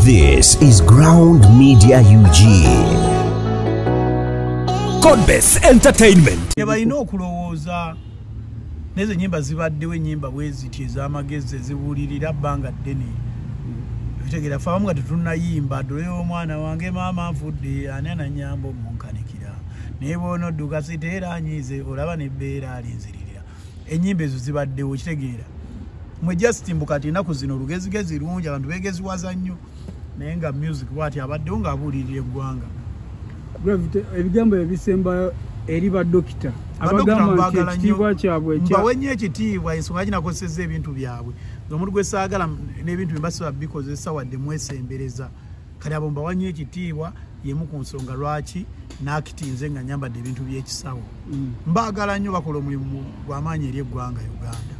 This is Ground Media UG. Godbest Entertainment. Balina okulowooza nezo ennyimba zibaddewo, ennyimba bwe ziti ez'amagezi ezibuulirira bbanga ddene. Otegeera, ffe abamu nga tetunnayimba, ddoleyo omwana wange maama nfudde, ani ananyamba omunkanikira, naye bw'onodduka siteera anyiize, olaba nebbeera alinziririra. Ennyimba ezo zibaddewo, kitegeera. Mwe just mbu kati ennaku zino olugezigezi lungi, abantu beegeziwaza nnyo, naye nga music bw'ati abaddewo ng'abuulirira eggwanga. Gravity, ebigambo ebisembayo eri badokita abagamba nti ekitiibwa kyabwe mbawe nnyo ekitiibwa, ensonga ginakozesezza ebintu byabwe. Omuntu gwe saagala n'ebintu bye mbasobola bikozesa wadde mwesembereza, kati abo mbawa nnyo ekitiibwa. Y'emu ku nsonga lwaki naakitinze nga nyambadde ebintu by'ekisawo. Mbaagala nnyo, bakola omulimu gw'amaanyi eri eggwanga Uganda.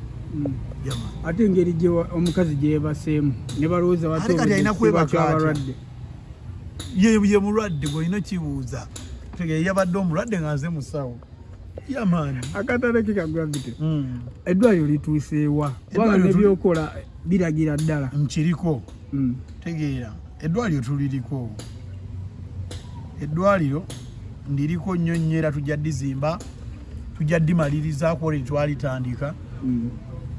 Ate engeri omukazi gye yeebaseemu ne balowooza Ate kati alina kwebaka atya? Ye mulwadde gw'olina kibuuza. Tegeera, yabadde omulwadde nga nze musawo. Yamaani. Akatale ka Gravity, eddwaliro lituuseewa? Kubanga n'ebyokola biragira ddala. Nkiriko. Tegeera, eddwaliro tuliriko, eddwaliro ndiriko nnyo nnyo, era tujja dizimba, tujja dimaliriza kuba twalitandika.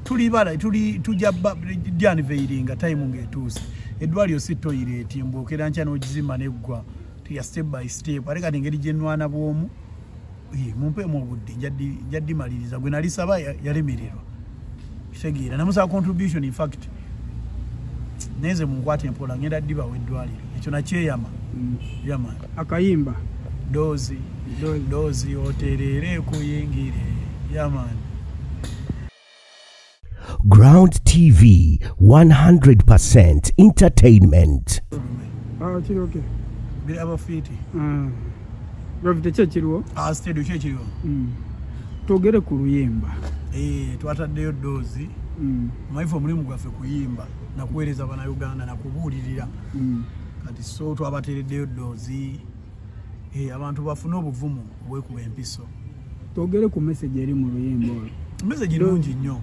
Tulibala tuli tujja di-unveilinga time ng'etuuse. Eddwaliro si toilet mbwokera nkya n'ogizimba neggwa, tuya step by step. Ate kati engeri gye nnwana bw'omu, mumpeemu obudde, nja dimaliriza. Gwe nalisaba yalemererwa, kitegeera, namusaba contribution. In fact nenze munkwate empola, ngenda ddibawa eddwaliro, ekyo nakyeyama. Yama. Akayimba. Dozi dozi oterere kuyingire, yamani. Ground TV, 100% entertainment. Ah, kiri okay. Biri abafiiti. Gravity, ki ekiriwo? Ah, studio, ki ekiriwo? Twogere ku luyimba. Twataddeyo doozi. Maife omulimu gwaffe kuyimba nakuweereza Bannayuganda nakubuulirira. Kati so twabateereddeyo doozi, abantu bafune obuvumu obwekuba empiso. Twogere ku message eri mu luyimba olwo. Message nungi nnyo.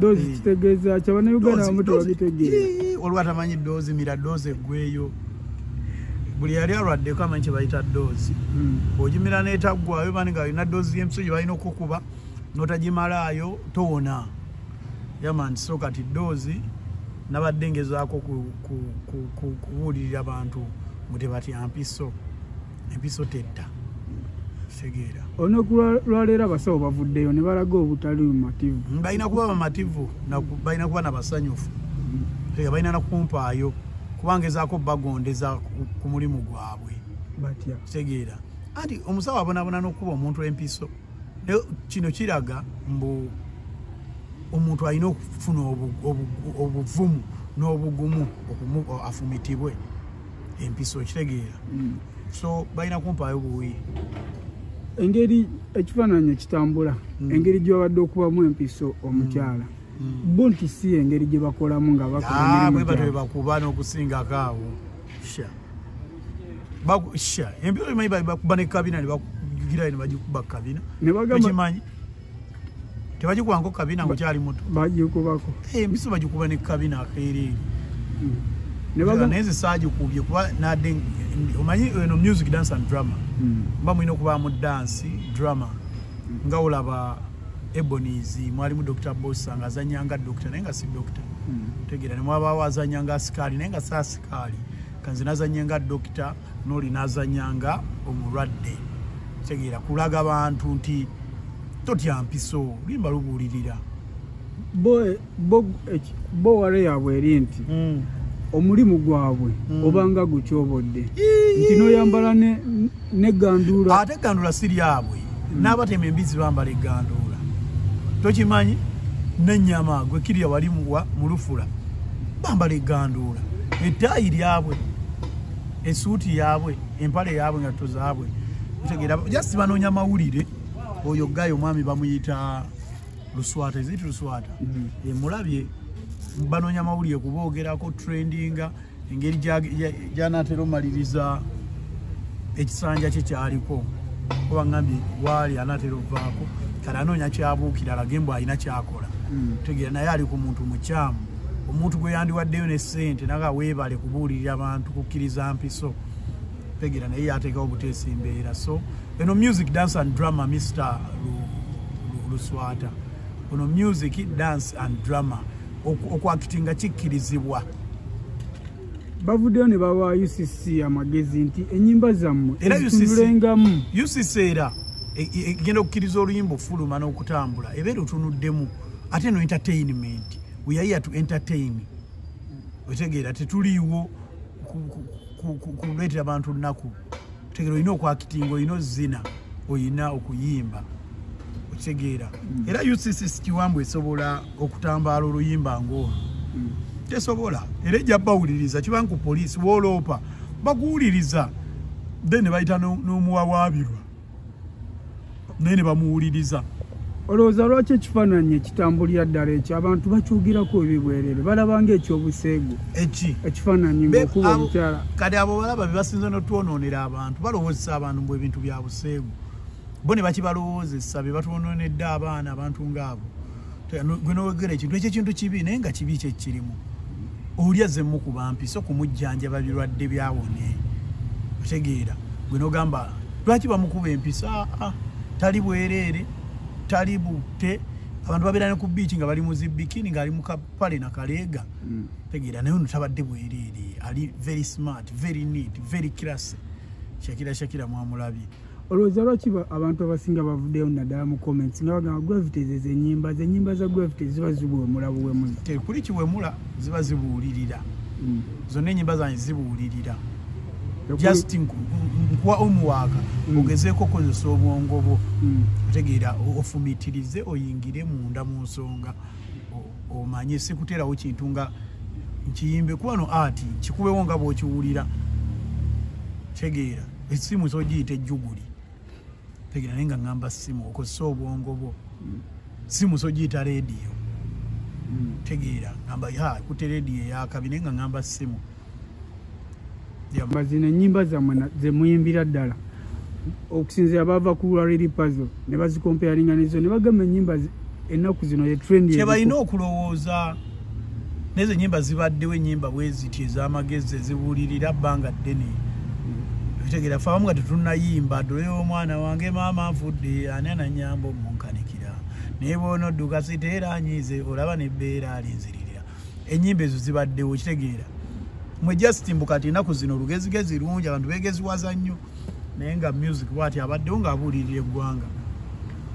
Doozi kitegeeza ki? Abannayuganda abamu tebabitegeera. Waliwo atamanyi doozi, mira doozi eggweyo. Buli yali alwaddeko amanyi kye bayita doozi. Bw'ogimira n'etaggwayo, bani nga olina doozi y'empiso gye balina okukuba, n'otagimalaayo towona. Yaman, so kati doozi nabadde ngezaako kubuulirira abantu ngu tebatya mpiso, empiso tetta, kitegeera. Olunaku lwaleero abasawo bavuddeyo ne balaga obutali bumativu. Balina kuba bamativu, balina kuba nabasanyufu, balina nakumpaayo kuba ngezaako bagondeza ku mulimu gwabwe. Batya? Kitegeera, anti omusawo abonaabona n'okuba omuntu empiso. Naye kino kiraga mbu omuntu alina okufuna obuvumu n'obugumu afumitibwe empiso, kitegeera. So balina kumpaayo buwi. Engeri ekifaananyi kitambula, engeri gy'obadde okubamu empiso omukyala, bo nti si engeri gye bakolamu nga bakola Bwe emirimu batyo gyabwe. Bakuba n'okusingako awo. Sha sha empiso emanyi bakuba ne kabina ne bakugira ne bagikuba kabina. Ne bagamba Tokimanyi tebagikubanko kabina ng'okyali muto? Bagikubako. Empiso bagikuba ne kabina akeereere. Ne bagamba Naye nze saagikubye kuba nadde omanyi eno music, dance and drama, mba mulina okubaamu dance, drama, nga olaba Ebonies mwalimu Dr Bossa nga azanya nga doctor naye nga si doctor. Tegeera, ne mwabaawo azanya nga asikaali naye nga si asikaali. Kanze nazanye nga doctor, n'oli nazanya nga omulwadde, tegeera, kulaga bantu nti totya mpiso, luyimba lubuulirira. Bo wale yaabwe eri nti omulimu gwabwe obanga gukyobodde nti noyambala neganduula. Ate egganduula si lyabwe. N'abatema embizi bambala egganduula, tokimanyi? N'ennyama gwe kirya wali muwa mu lufula bambala egganduula, ettaayi lyabwe, esuuti yaabwe, empale yaabwe, ngatto zaabwe, ntegeera. Just banoonya mawulire. Oyo gayo omwami bamuyita Luswata, eziti Luswata. Mulabye banoonya mawulire kuboogerako, trendinga, engeri gy'anaatera omaliriza ekisanja kye kyaliko, kuba ngambye waali anaatera ovaako, kale anoonya kyabuukira alage mbu alina kyakola. Tegeera, naye ali ku muntu mukyamu. Omuntu gwe yandiwaddeyo ne ssente naga weebale kubuulirira abantu kukkiriza mpiso. Tegeera naye yateekawo buteesi mbeera. So eno music, dance and drama, Mr. Luswata. Ono music, dance and drama. Okwakitinga kikkirizibwa. Bavuddeyo ne bawa UCC amagezi nti ennyimba zammwe Era ezitunulengamu. UCC era egenda okukkiriza oluyimba ofuluma n'okutambula ebeera otunuddemu ate no entertainment. We are here to entertain. Otegeera tetuliiwo kuleetera abantu nnaku. Otegeera olina okwakitinga, olina ozina, olina okuyimba. Otegeera era UCC kiwambu esobola okutambaala oluyimba ng'olwo. Tesobola era ejja bawuliriza kiba nku poliisi wooloopa bakuwuliriza then ne bayita n'omuwawaabirwa naye ne bamuwuliriza. Olowooza lwaki ekifaananyi ekitambulira ddala ekyo abantu bakyogirako ebibwerere balaba ng'ekyobuseegu eki ekifaananyi ng'okuba omukyala. Kati abo balaba be basinze n'otwonoonera abantu balowoozesa abantu mbu ebintu bya buseegu bo ne bakibalowoozesa be batwonoonedde abaana abantu ng'abo. Gwe n'owogera ekintu ekyo ekintu kibi naye nga kibi kye kirimu. Oli azze mukuba mpiso kumujjanjaba birwadde byawone. Otegeera gwe n'ogamba lwaki bamukuba empiso? Tali bwereere, tali bute. Abantu babeera ne ku beach nga bali mu zi bikini ng'ali mu kapale na kaleega. Tegeera naye ono tabadde bwereere, ali very smart, very neat, very classy. Shakira Shakira mwamulabye. Olowooza lwaki abantu abasinga bavuddeyo naddala mu comments nga bagamba Gravity ze ennyimba za Gravity ziba zibuwemula buwemuzi. Tekuli kiwemula, ziba zibuulirira. Zonna ennyimba zange zibuulirira. Just nkuwa omuwaaka ogezeeko okukozesa obwongo bwo. Otegeera ofumiitirize oyingire munda mu nsonga omanye sikuteerawo kintu nga nkiyimbe kuba no art kikubewo nga bw'okiwulira. Tegeera essimu sogiyita ejjuguli. Tegeera naye nga ŋŋamba ssimu okozesa obwongo bwo. Ssimu sogiyita leediyo. Tegeera ŋŋamba ya kutte leediyo eyakabi naye nga ŋŋamba ssimu. Zino ennyimba zammwe ze muyimbira ddala okusinziira bava ku Rally Puzzle ne bazikompeyaringa nezo ne bagamba ennyimba ennaku zino ye trend. Kye balina okulowooza n'ezo ennyimba zibaddewo ennyimba bwe ziti ez'amagezi ezibuulirira bbanga ddene. Otegeera ffe abamu nga tetunnayimba ddoleyo omwana wange maama nfudde ani anannyamba omunkanikira naye bw'onodduka siteera anyiize olaba nebbeera alinziririra. Ennyimba ezo zibaddewo kitegeera. Mwe just mbu kati ennaku zino olugezigezi lungi abantu beegeziwaza nnyo naye nga music bw'ati abaddewo ng'abuulirira eggwanga.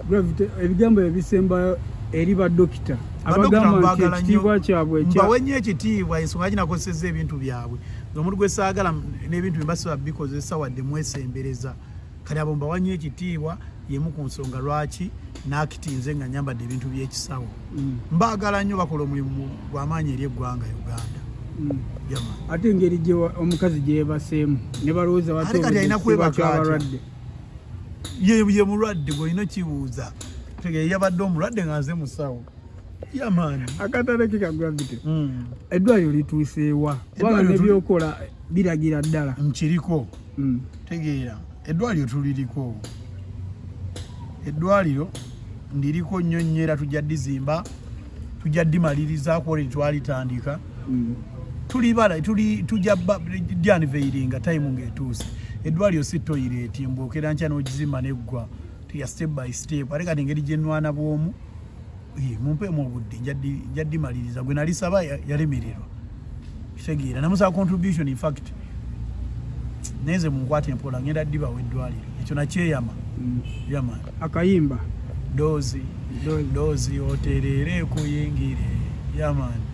Gravity ebigambo ebisembayo eri badokita abagamba nti ekitiibwa kyabwe mbawe nnyo ekitiibwa ensonga ginakozesezza ebintu byabwe. Omuntu gwe saagala n'ebintu bye mbasobola bikozesa wadde mwesembereza. Kati abo mbawa nnyo ekitiibwa y'emu ku nsonga lwaki naakitinze nga nyambadde ebintu by'ekisawo. Mbaagala nnyo bakola omulimu gw'amaanyi eri eggwanga Uganda. Ate engeri omukazi gye yeebaseemu ne balowooza Ate kati alina kwebaka atya? Ye mulwadde gw'olina okibuuza. Tegeera yabadde omulwadde nga nze musawo. Yamaani. Akatale ka Gravity. Eddwaliro lituuseewa kubanga n'ebyokola biragira ddala. Nkiriko. Tegeera eddwaliro tuliriko. Eddwaliro ndiriko nnyo nnyo era tujja ddizimba, tujja ddimalirizaako olwo twalitandika. Tulibala tujja dyanveiringa time ng'etuuse. Eddwaliro si toyireeti mbwokera nkya n'ogizimba neggwa. Tuya step by step. Ate kati engeri gye nnwana bw'omu mumpeemu obudde nja ddimaliriza. Gwe nalisaba yalemererwa. Kitegeera namusaba contribution in fact naye munkwate empola ngenda ddibawa eddwaliro ekyo nakyeyama. Yama. Akayimba dozi dozi oterere kuyingire. Yamani.